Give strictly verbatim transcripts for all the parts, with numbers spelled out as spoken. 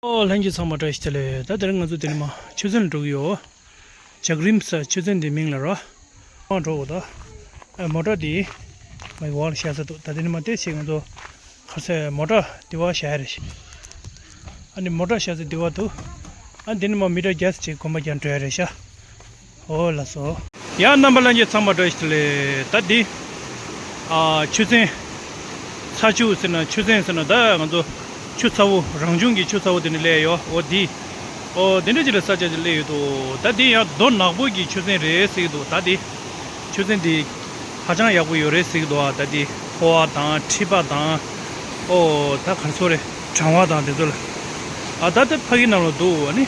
ཨོ་ལྷན་རྒྱས་ཚང་མ་བཀྲ་ཤིས་བདེ་ལེགས། ད་དེ་རིང་ང་ཚོ་དེ་ནས་མ་ཆུ་ཚན་ལ་འགྲོ་གི་ཡོད། ཇག་རིམ་ས་ཆུ་ཚན་འདི་མིང་ལ་རོ། མ་འགྲོ་གོ་ད། ཨ་མོ་ཊ་འདི་མའི་འོག་ལ་བཞག་ས་འདུག་ད་དེ་ནས་མ་བལྟས་ཤིག་ང་ཚོ་ཁ་སའི་མོ་ཊ་འདི་བ་བཞག་ཡ་རེད་ཤག་ཨ་ནི་མོ་ཊ་བཞག་ས་འདི་བ་འདུག་ཨ་འདི་ནས་མ་མི་ཊར་བརྒྱ་ཙམ་ཅིག་གོམ་པ་རྒྱག་འགྲོ་ཡ་རེད་ཤག་ཨོ་ལགས་སོ། ཡ་རྣམ་པ་ལྷན་རྒྱས་ཚང་མ་བཀྲ་ཤིས་བདེ་ལེགས། ད་འདི་ཨ་ཆུ་ཚན། ཚ་ཆུ་ཟེར་ན་ཆུ་ཚན་ཟེར་ན་ད་ང་ཚོ་ཆུ་ཚ་བོ་རང་བྱུང་གི་ཆུ་ཚ་བོ་དེ་ནས་སླེབས་ཡོད། ཨོ་འདི་ཨོ་དེ་འདྲ་ཅིག་ལ་ས་ཆ་ཅིག་སླེབས་ཡོད་དོ། ད་འདི་ཡང་རྡོ་ནག་པོ་གི་ཆུ་ཚན་རེད་ཟེར་གི་འདུག་ད་འདི་ཆུ་ཚན་འདི་ཧ་ཅང་ཡག་པོ་ཡོད་རེད་ཟེར་གི་འདུག་ཨ་ད་འདི་ཕོ་བ་དང་མཁྲིས་པ་དང་ཨོ་ད་ག་རེ་ཟེར་རེད། གྲང་བ་དང་དེ་ཚོ་ལ། ཨ་ད་ད་ཕ་གི་ནང་ལ་འདུག་ཨ་ནི་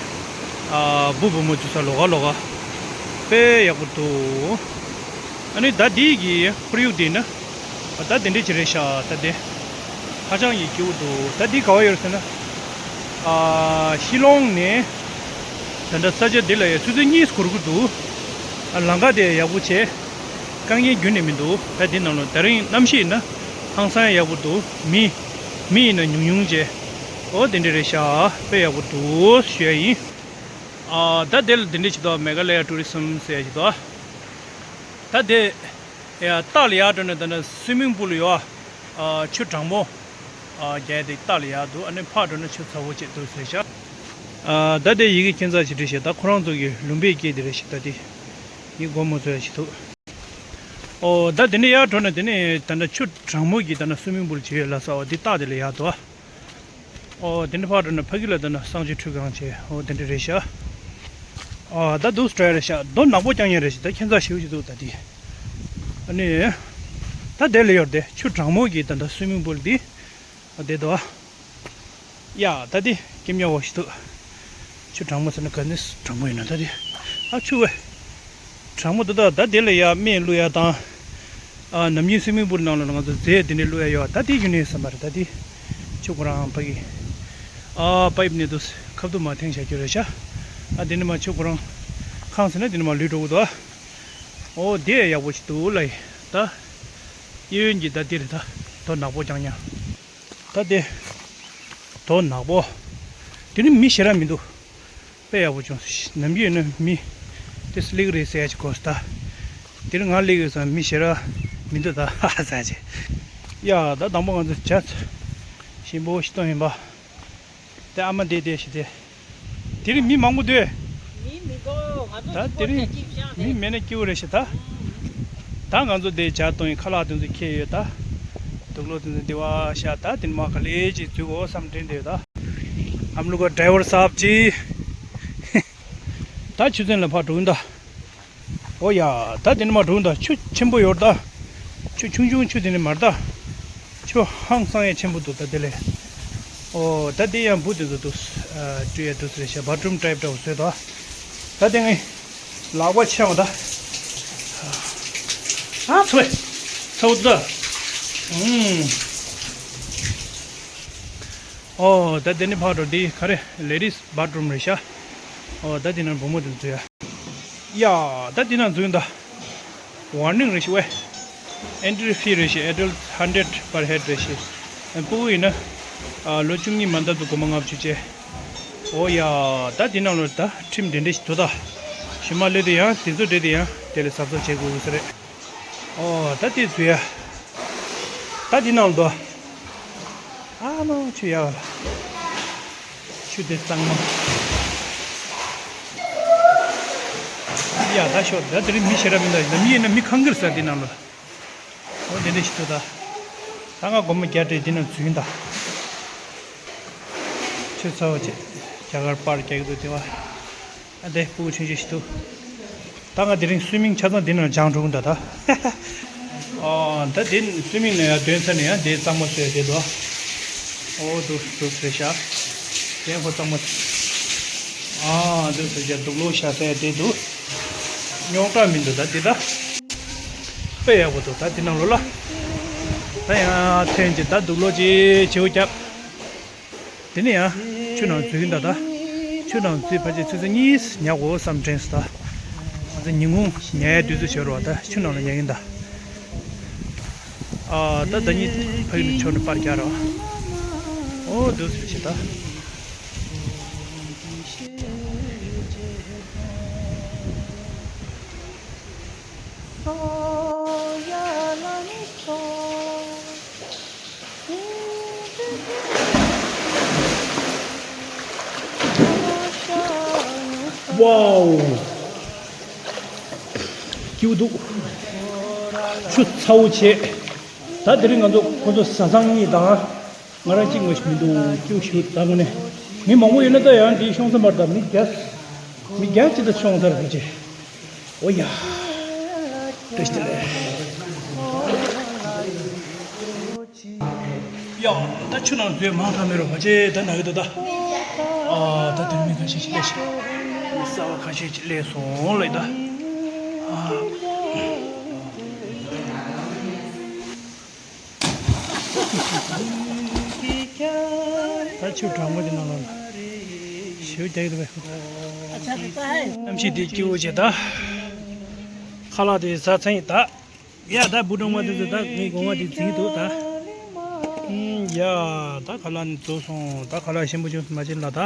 ཨ་འབུ་བུ་མོ་འཛུལ་ས་ལོགས་ཀ་ལོགས་ཀ་དཔེ་ཡག་པོ་འདུག་ཨ་ནི་ད་འདི་གི་ཁོར་ཡུག་འདི་ན་ཨ་ད་དེ་འདྲ་ཅིག་རེད་ཤག་ད་དེ་ཧ་ཅང་གི་སྐྱིད་པོ་འདུག་ད་འདི་ག་བ་ཡོད་ཟེར་ན་ཨ་ཤི་ལོང་ནས་ད་ལྟ་ས་ཆ་འདི་ལ་ཡ་ཆུ་ཚོད་གཉིས་འགོར་གི་འདུག་ཨ་ལམ་ཁ་དེ་ཡག་པོ་བྱས། དཀའ་ངལ་ཁྱོན་ནས་མི་འདུག་ད་འདི་ནང་ལ་ད་རིང་གནམ་གཤིས་ན་ཧང་སང་ཡག་པོ་འདུག་མི་མི་ཡིན་ན་ཉུང་ཉུང་བྱས། ཨོ་དེ་འདྲ་རེད་ཤག་དཔེ་ཡག་པོ་འདུག་ཞུ་ཡ་ཡིན། ཨ་ད་དེ་ལ་དེ་འདྲ་ཞིག་འདུག་མེ་ག་ལ་ཡ་ཊུ་རི་སམ་ཟེར་ཡ་ཞིག་འདུག་ད་དེ་ཡ་ལྟག་ལ་ཡར་འགྲོ་ན་ད་ནི་སུའི་མིང་པུལ་ཡོད་ཨ། ཆུ་གྲང་མོ་ཨ་རྒྱག་དེ་ལྟག་ལ་ཡར་འདུག་ཨ་ནི་ཕར་འགྲོ་ན་ཆུ་ཚ་བོ་བྱས་འདུག་ཟེར་ཤག་ཨ་ད་དེ་ཡི་གེ་ཁྱད་མཚར་ཞིག་བྲིས་ཤག་ད་ཁོ་རང་ཚོ་གི་ལུང་པའི་སྐད་དེ་རེད་ཤག་ད་དེ་ངས་མགོ་མ་ཚོས་ཡ་ཞིག་འདུག་ཨོ་ད་དེ་ནས་ཡར་འགྲོ་ན་དེ་ནས་ད་ལྟ་ཆུ་གྲང་མོ་གི་ད་ན་སུའི་མིང་པུལ་བྱས་ཡོད་ལ་ས་འོ་དེ་ལྟག་དེ་ལ་ཡར་འདུག་ཨོ་དེ་འདྲ་ཕར་འགྲོ་ན་ཕ་གི་ལ་འདི་ན་གསང་སྤྱོད་ཁྲུས་ཁང་བྱས། ཨོ་དེ་འདྲ་རེད་ཤག་ཨ་ད་འདུག་སྤྲོ་ཡ་རེད་ཤག་རྡོ་ནག་པོ་རྐྱང་རྐྱང་རེད་ཤག་ད་ཁྱད་མཚར་ཞེ་པོ་ཞིག་འདུག་ད་དེ་ཨ་ནི་ད་དེ་ལ་ཡོད་དེ་ཆུ་གྲང་མོ་གི་ད་ད་སུའི་མིང་པུལ་འདི་ཨ་དེ་འདུག་ཡ་ད་དེ་སྐྱིད་ཉོ་བ་ཞིག་འདུག་ཆུ་གྲང་མོ་ཟེར་ན་ག་ནས་གྲང་མོ་ཡིན་ན་ད་དེ་ཨ་ཆུ་བས། གྲང་མོ་འདུག་ད་ད་དེ་ལ་ཡ་སྨན་བླུག་ཡ་དང་། ཨ་ནམ་རྒྱུན་སུའི་མིང་པུལ་ནང་ལ་ང་ཚོ་རྫས་དེ་འདྲ་བླུག་ཡ་ཡོད་ད་དེ་ཡོད་ནས་བསམ་པ་རེད། ད་དེ་ཆུ་ཁོ་རང་ཕ་གི་ཨ་པའིབ་ནས་འདུག་ཁབ་ཏུ་མ་འཐེན་བྱ་རྒྱུ་རེད་ཤག་ཨ་དེ་ནས་མ་ཆུ་ཁོ་རང་ཁང་ཟེར་ན་དེ་ནས་མ་ལུད་འགྲོ་གི་འདུག་ཨོ་དེ་ཡག་པོ་ཞིག་འདུག་ལ་ཡི་ད། གཡས་གཡོན་གྱི་ད་དེ་རེད་ད། རྡོ་ནག་པོ་རྐྱང་རྐྱང་། ད་དེ། རྡོ་ནག་པོ། དེ་ནི་མི་ཞེ་དྲག་མི་འདུག་དཔེ་ཡག་པོ་བྱུང་། ནམ་རྒྱུན་ཡིན་ན་མི། དེ་སླེབས་རེད་ཟེར་ཡ་ཅིག་གོ་ད། དེ་རིང་ང་སླེབས་ཡོད་ཙང་མི་ཞེ་དྲག་མི་འདུག་ད་ཧ་ཧ་ཟེར་ཅིག་ཡ་ད་དང་པོ་ང་ཚོ་ཇ། ཞིམ་པོ་ཞིག་བཏུང་ཡིན་པ། དེ་ཨ་མ་དེ་དེ་ཞིག་དེ། དེ་རིང་མི་མང་པོ་འདུག་མི་མི་འདུག་ང་ཚོ་ད་དེ་རིང་མི་མེད་ན་སྐྱིད་པོ་རེད་ཤག་ད། ད་ང་ཚོ་དེ་ཇ་བཏུང་ཡིན། ཁ་ལག་དེ་ཚོ་ཁྱེར་ཡོད་ད། དུག་ལོག་དེ་ཚོ་འདི་བ་ཤག་ད་དེ་ནས་མ་ག་ལེ་ཅིག་འཛུལ་དགོས་བསམ་དྲན་བསྡད་ཡོད་ད། हम लोग का ड्राइवर साहब जी। ད་ཆུ་ཚན་ལ་ཕར་འགྲོ་གི་ཡིན་ད། ཨོ་ཡ། ད་དེ་ནས་མར་འགྲོ་ད། ཆུ་ཆེན་པོ་ཡོད་ད། ཆུ་ཆུང་ཆུང་ཆུ་དེ་ནས་མར་ད། ཆུ་ཧང་སང་ཡ་ཆེན་པོ་འདུག་ད་དེ་ལས། ཨོ་ད་དེ་ཡང་འབུ་དེ་ཚོ་འདུག་ཨ་བཀྲུ་ཡ་འདུག་ཟེར་ཤག་བ་ཊི་རུམ་ཊའིབ་འདྲ་བོ་བཟོས་ད། ད་དེ་ངས་ལག་པ་ཕྱེ་བ་ད། ཨ་ཚོས། ཚོ་ད། ཨུམ། ཨོ་ད་དེ་ནས་ཕར་འགྲོ་འདི་ག་རེ་ལེ་ཌིས་བ་ཊི་རུམ་རེད་ཤག་ཨོ་ད་དེ་ན་བུ་མོ་དེ་འཛུལ་ཡ། ཡ། ད་དེ་ན་འཛུལ་ཡིན་ད། ཝར་ནིང་རེད་ཤག་ཝེ། ཨེན་ཊི་རི་ཕི་རེད་ཤག་ཨེ་ཌལ་ཧན་ཌེཌ་པར་ཧེཌ་རེད་ཤག་ཨ་ཕྲུ་གུ་ཡིན་ན། ཨ་ལོ་བཅུ་གཉིས་མ་འདབ་ཏུ་སྒོར་མོ་ལྔ་བཅུ་བཅས། ཨོ་ཡ། ད་དེ་ནང་ལོ་ད་ཁྲིམས་དེ་འདྲ་ཞིག་འདུག་ད། ཞི་མ་ལོས་དེ་ཡང་དེ་ཚོ་འདྲ་དེ་ཡང་དེ་ལས་གཟབ་གཟབ་བྱེད་དགོས་ས་རེད། ཨོ་ད་དེ་འཛུལ་ཡ། ད་དེ་ནང་ལོ་ད། ཨ་མ་ཆུ་ཡག་ལ། ཆུ་དེ་གཙང་མ། ཡ་ད་ཤོག་ད་དེ་རིང་མི་ཞེ་དྲག་མི་འདུག་ནམ་ཡིན་ན་མི་ཁང་གིར་ས་དེ་ནང་ལ། འོ་དེ་འདྲ་ཞིག་འདུག་ད། ད་ང་སྒོར་མོ་བརྒྱ་སྤྲད་དེ་ནང་འཛུལ་ཡིན་ད། ཆུ་ཚ་བོ་བྱས། རྒྱ་གར་པར་རྒྱག་གི་འདུག་དེ་བ། ཨ་དེ་སྤུ་གུ་ཆུང་ཆུང་ཞིག་འདུག་ད་ང་དེ་རིང་སུའི་མིང་ཆ་ཚང་འདི་ནང་སྦྱང་འགྲོ་གི་འདུག་ད། ཨོ་ད་དེ་སུའི་མིང་ནང་ཡང་དོན་ཚན་ནང་ཡང་དེ་གཙང་མ་བཟོས་དེ་འདུག་ཨོ་འདུག་འདུག་རེད་ཤག་དེ་ཁོ་གཙང་མ། ཨ་འདུག་རེད་ཤག་དུག་ལོག་བཞག་ས་ཡང་དེ་འདུག་རྙོག་དྲ་མི་འདུག་ད་དེ་ད། དཔེ་ཡག་པོ་འདུག་ད་དེ་ནང་ལོགས་ལ། ད་ཡང་ཐོན་གྱི་ད་དུག་ལོག་ཅིག་བྱེའུ་རྒྱབ། དེ་ནས་ཡང་ཆུ་ནང་འཛུལ་གྱིན་གདའ་ད། ཆུ་ནང་འཛུལ་ཕལ་ཆེར་ཆུ་ཚོད་གཉིས་ཉལ་དགོས་བསམ་དྲན་སོང་ད། ང་ཚོ་ཉིན་གུང་ཉལ་ཡའི་དུས་ཚོད་བྱོས་རོགས་ད་ཆུ་ནང་ལ་ཉལ་གྱིན་གདའ། ཨ་ད་ཟླ་ཉིན་ཕ་གི་ནས་ཆུ་ནང་པར་རྒྱག་རོགས། ཨོ་འདུག་སེ་བྱེད་ད། ཝའོ། སྐྱིད་འདུག་ཆུ་ཚ་བོ་བྱས། ད་དེ་རིང་ང་ཚོ་ཁོ་ཚོ་བཟའ་ཚང་གཉིས་དང་། ང་རང་གཅིག་མ་ཞིག་མི་འདུག་སྐྱིད་ཞུ་ད་དངོས་གནས། མི་མང་པོ་ཡོད་ན་ད་ཡང་དེའི་ཤོང་ས་མར་ད་མི་བརྒྱ། མི་བརྒྱ་ཅིག་ད་ཤོང་ས་རེད་ཅེ། ཨོ་ཡ། བཀྲ་ཤིས་བདེ་ལེགས། ཡ། ད་ཆུ་ནང་འཛུལ་མང་དྲགས་མེད་རོ་བ་ཅེ་ད་ན་གི་ད་ད། ཨ་ད་དེར་མི་ཁ་ཤས་ཤིག་ལས་ཤིག་གསར་བ་ཁ་ཤས་ཤིག་སླེབས་སོང་ལེ་ད། ཨ། ད་ཆུ་གྲང་མོ་དེ་ནང་ལ་ཞེ་པོ་རྒྱག་གི་འདུག་པས། གནམ་གཤིས་དེ་སྐྱིད་པོ་བྱས་ད། ཁ་ལག་དེ་ཟ་ཚར་ཡིན་ད། ཡ་ད་བུ་གྲོགས་མ་དེ་ཚོ་ད་ངའི་སྒོ་ང་དེ་འཛིན་གྱི་འདུག་ད། ཨུམ་ཡ་ད་ཁ་ལག་ནི་རྫོགས་སོང་ད་ཁ་ལག་ཞིམ་པོ་བྱུང་སོང་མ་བྱིན་ལ་ད།